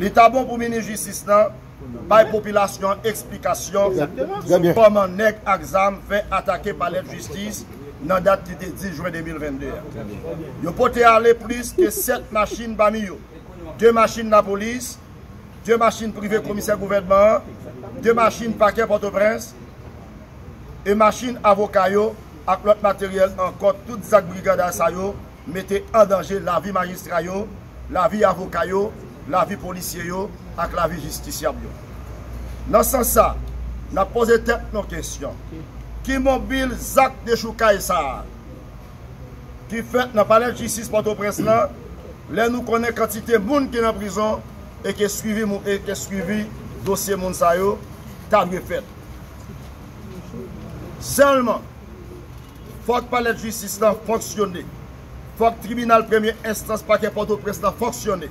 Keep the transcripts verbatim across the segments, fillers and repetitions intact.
Li ta bon pou minis jistis lan bay popilasyon an eksplikasyon sou kòman nèg ak zam fè atake palè jistis nan dat ki te dis jen de mil vennde a. Yo pote ale plis ke sèt machin, pami yo de machin lapolis, de machin prive komisè gouvènman an, de machin pakè Pòtoprens, e machin avoka yo ak lòt materyèl ankò. Tout zak briganday sa yo mete an danje lavi majistra yo, lavi avoka yo, lavi polisye yo ak lavi jistisyab yo. Nan sans sa, n ap poze tèt nou kesyon, ki mobil zak dechoukay sa a ki fèt nan palè jistis Pòtoprens lan, lè nou konnen kantite moun ki nan prizon e ke swivi, e ke swivi dosye moun sa yo ta dwe fèt? Sèlman, fòk palè jistis lan fonksyone. Fòk tribinal premye enstans pakè Pòtoprens lan fonksyone.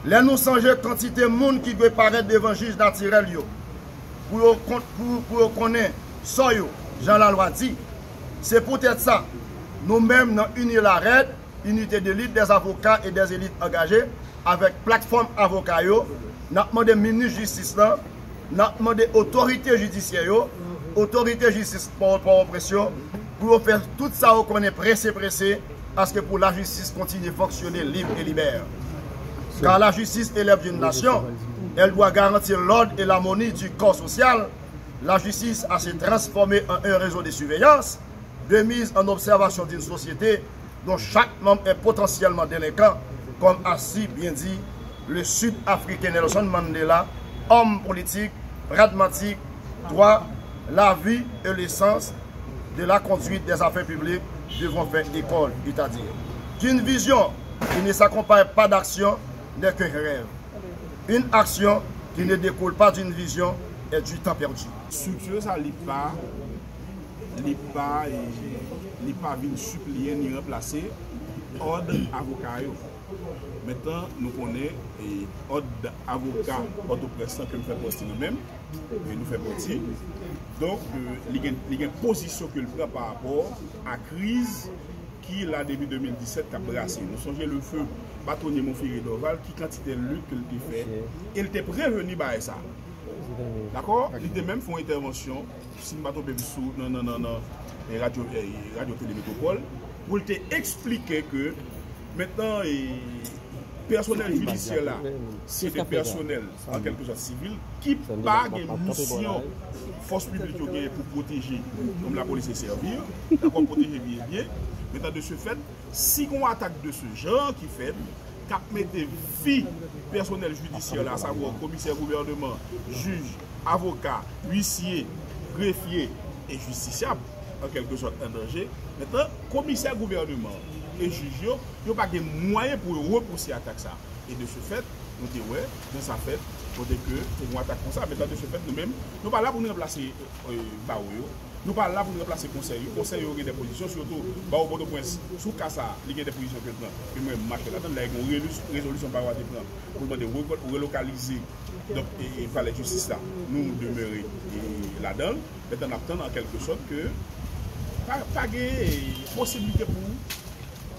Lè nou sonje kantite moun ki dwe parèt devan jij natirèl yo pou yo, pou, pou yo konnen sò yo, jan lalwa di, se poutèt sa, nou menm nan Ini la RED, Unité de lutte des avocats et des élites engagées, avèk platfòm avoka yo, n ap mande minis jistis lan, n ap mande otorite jidisyè yo, otorite jistis Pòtoprens yo, pou yo fè tout sa yo konnen prese prese, aske pou lajistis kontinye fonksyone lib e libè. Car la justice élève d'une nation, elle doit garantir l'ordre et l'harmonie du corps social. La justice a se transformer en un réseau de surveillance, de mise en observation d'une société dont chaque membre est potentiellement délinquant, comme a si bien dit le Sud-Africain Nelson Mandela, homme politique, pragmatique, droit, la vie et l'essence de la conduite des affaires publiques devront faire école, c'est-à-dire qu'une vision qui ne s'accompagne pas d'action n'est qu'un rêve. Une action qui ne découle pas d'une vision est du temps perdu. Structure sa, li pa, li pa, eh, li pa vin sipliye ni ranplase òd avoka yo. Mentnan, nou konnen, eh, òd avoka Pòtoprens lan ke m fè pati nou menm, e nou fè pati. Donk, eh, li gen, li gen pozisyon ke l pran pa rapò a kriz ki la depi de mil disèt k ap brase. Nou sonje le feu batonye Monferrier Dorval, ki kantite lit ke l te fè, e l te preveni bagay sa. Dakò? Li te menm fè yon entèvansyon, si m pa twonpe m, sou, nan, nan, nan, nan, eh, radyo, eh, radyo Tele Metropole, pou l te eksplike ke mentnan, eh, pèsonèl jidisyè la, se de pèsonèl, an kèlke sòt, sivil, ki pa gen misyon fòs piblik yo genyen pou pwoteje, kòm lapolis e sèvi, dakò, pwoteje vi e byen. Mentnan, de ce fait, si gen yon atak de ce genre ki fèt, k ap mete vi pèsonèl jidisyè la, asavwa komisè gouvèneman, jij, avoka, uisye, grefye e jistisyab, an kèlke sòt, an danje. Mentnan, komisè gouvèneman e jij yo, yo pa gen mwayen pou yo repouse atak sa. E de ce fait, nou te wè, jan sa fèt, kote ke te gen yon atak konsa. Mentnan, de ce fait, nou menm, nou pa la pou n ranplase, eh, bawo yo. Nou pa la pou n ranplase konsèy yo. Konsèy yo gen de pozisyon, sitou bawo Pòtoprens, sou ka sa, li gen de pozisyon ke l pran. E mwen, m mache ladan l, la, gen yon relu-, rezolisyon bawo a te pran pou l mande reko-, relokalize, donk, e, e palè jistis la. Nou demere, e, ladan l. Mentnan, n ap tann, an kèlke sòt, ke pa, pa gen, e, posiblite pou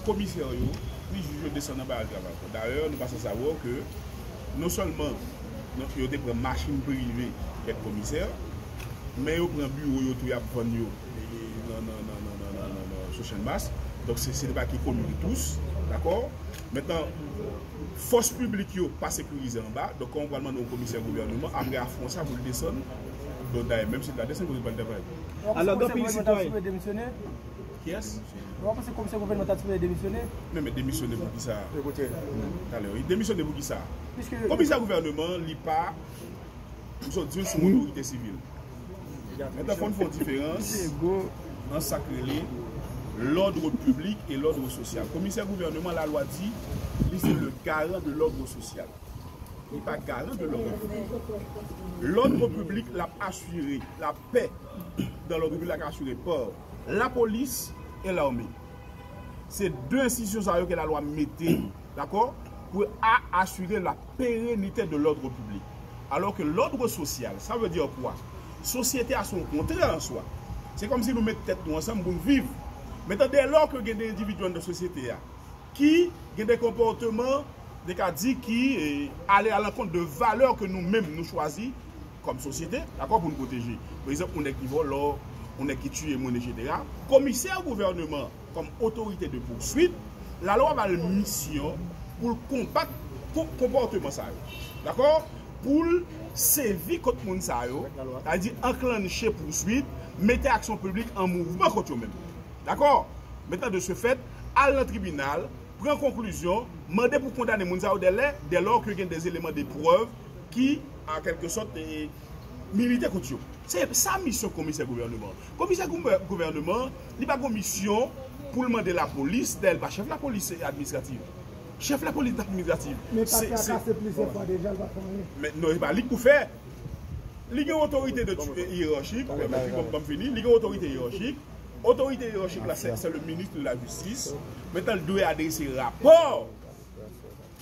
komisè yo, ni jij yo desann anba al travay ankò. Dayè, nou pa sanse sawa ke non sèlman, non, yo te pran machin prive kèk komisè, men yo pran biwo yo tou, y ap vann yo, e, nan, nan, sou Channmas. Donk, se, se de bagay ki komin tous, dakò? Mentnan, fòs piblik yo pa sekirize anba. Donk, kòman w pral mande yon komisè gouvèneman, apre afwon sa, pou l desann? Donk, dayè, menm si l ta desann, kote l pral travay? Alò, gen anpil sitwayen. Kiyès? Ou pa panse komisè gouvènman ta sipoze demisyone? Men, men demisyone pou ki sa? Talè, wi. Demisyone pou ki sa? Komisè gouvèneman, li pa, m sot di w, se yon otorite sivil. Mentnan, fò n fè yon diferans ant sa k rele l'ordre public et l'ordre social. Komisè gouvèneman, lalwa di, li se le garant de l'ordre social. Li pa garan de l'ordre public. L'ordre public, l ap asire, la paix dans l'ordre public, la asire par la police et l'armée. Se de enstitisyon sa yo ke lalwa mete, dakò, pou a-, asire la pérennité de l'ordre public. Alors que l'ordre social, ça veut dire quoi? Sosyete a se yon kontrè an swa. Se kòmsi nou met tèt nou ansanm pou n viv. Mentnan, dèlò ke gen de endividi anndan sosyete a ki gen de konpòteman de ka di ki eh, ale alankont de valè ke nou menm nou chwazi kòm sosyete, dakò, pou nou pwoteje. Pa egzanp, yon nèg ki vòlò, yon nèg ki tiye moun, etsetera. Komisè gouvènman kòm otorite de pouswit, lalwa ba l misyon pou l konbat konpòteman sa yo. Dakò? Pou l sevi kont moun sa yo, sa vle di anklanche pouswit, mete aksyon piblik an mouvman kont yo menm. Dakò? Mentan de se fèt, al nan tribinal, pran konklizyon, mande pou kondane moun sa yo dèlè, dèlò ke gen de eleman de prèv ki, an kèlke sòt, milite kont yo. Se sa misyon komisè gouvènman. Komisè gouvènman, li pa gon misyon pou l mande lapolis, dayè l pa chèf lapolis administrativ. Chèf lapolis administrativ. Men pa trakase plizyè fwa deja, l pa fè anyen. Men non, e pa li k pou fè. Li gen otorite de iyerachik, ban m fini, li gen otorite iyerachik. Otorite iyerachik la, se le minis de la jistis. Mentan l dwe adrese rapò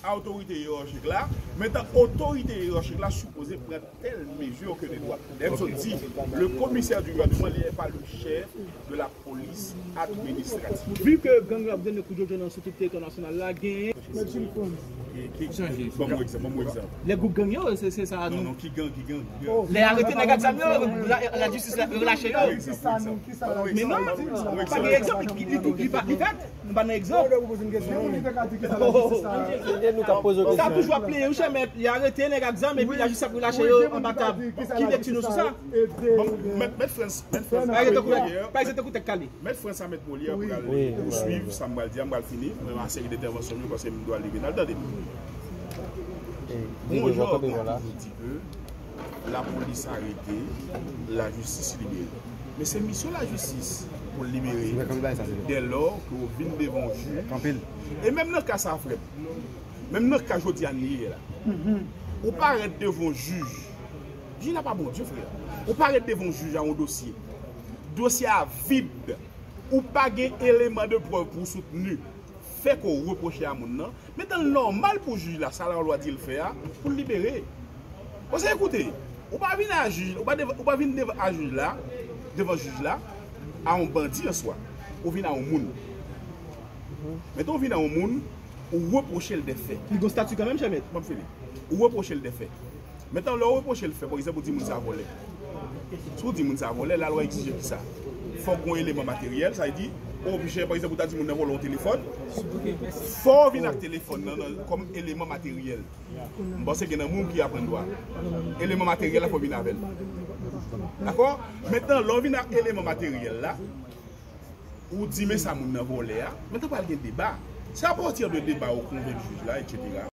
a otorite iyerachik la. Mentan otorite iyerachik la sipoze pran telle mesure que de droit. Dayè m sot di, le commissaire du gouvernement n'est pas le chef de la police administrative. Vu que gang yo ap done kou djodjo nan sou tout teritwa nasyonal la, gen Ki, ki, ban m yon egzanp, ban m yon egzanp. Lè gwoup gang yo, se, se sa. Non, non, ki gang, ki gang, ki gang. Lè yo arete nèg ak zam yo, lajistis relache yo. Men non, pa gen egzanp, li, li, li, li fèt. Nou pa nan egzanp. Sa toujou ap plede, wi, chè mèt. Yo arete nèg ak zam, epi lajistis ap relache yo anba tab. Ki lekti nou sou sa? Mèt Frans, mèt Frans. Pa egzanp, tankou tèt kale. Mèt Frans a mèt Molière pral pouswiv sa m pral di a, m pral fini. Mwen, yon seri de entèvansyon m yo, paske m dwe al tribinal, tande. Bon jan, toujou di ke lapolis arete, lajistis libere. Men se misyon lajistis pou l libere dèlò ke w vin devan yon jij. E menm nan ka sa, frè m, menm nan ka jodi a n ye la, ou parèt devan yon jij, jij la pa Bondye, frè. Ou parèt devan yon jij a yon dosye. Dosye a vid. Ou pa gen eleman de prèv pou w soutni fè ke w repwoche a moun nan, men tan l nòmal pou jij la, sa lalwa di l fè a, pou l libere. Paske, ekoute, ou pa vin a jij, ou pa devan, ou pa vin devan a jij la, devan jij la, a yon bandi an swa. Ou vin a yon moun. Men tan w vin a yon moun, ou repwoche l de fè. Li gen stati kanmenm, chè mèt. Ban m fini. Ou repwoche l de fè. Mentan lè w repwoche l fè, pa egzanp, ou di moun sa vòlè. Si w di moun sa vòlè, lalwa egzije ki sa? Fòk gon eleman materyèl, sa vle di, objè, pa egzanp, ou ta di moun nan vòlè yon telefòn. Fò w vin ak telefòn nan, nan kòm eleman materyèl. M panse gen nan moun ki aprann dwa. Eleman materyèl la fò w vin avè l. Dakò? Mentan lè w vin ak eleman materyèl la, ou di men sa moun nan vòlè a, mentan pral gen deba. Se apati de deba yo konvenk jij la, etsetera.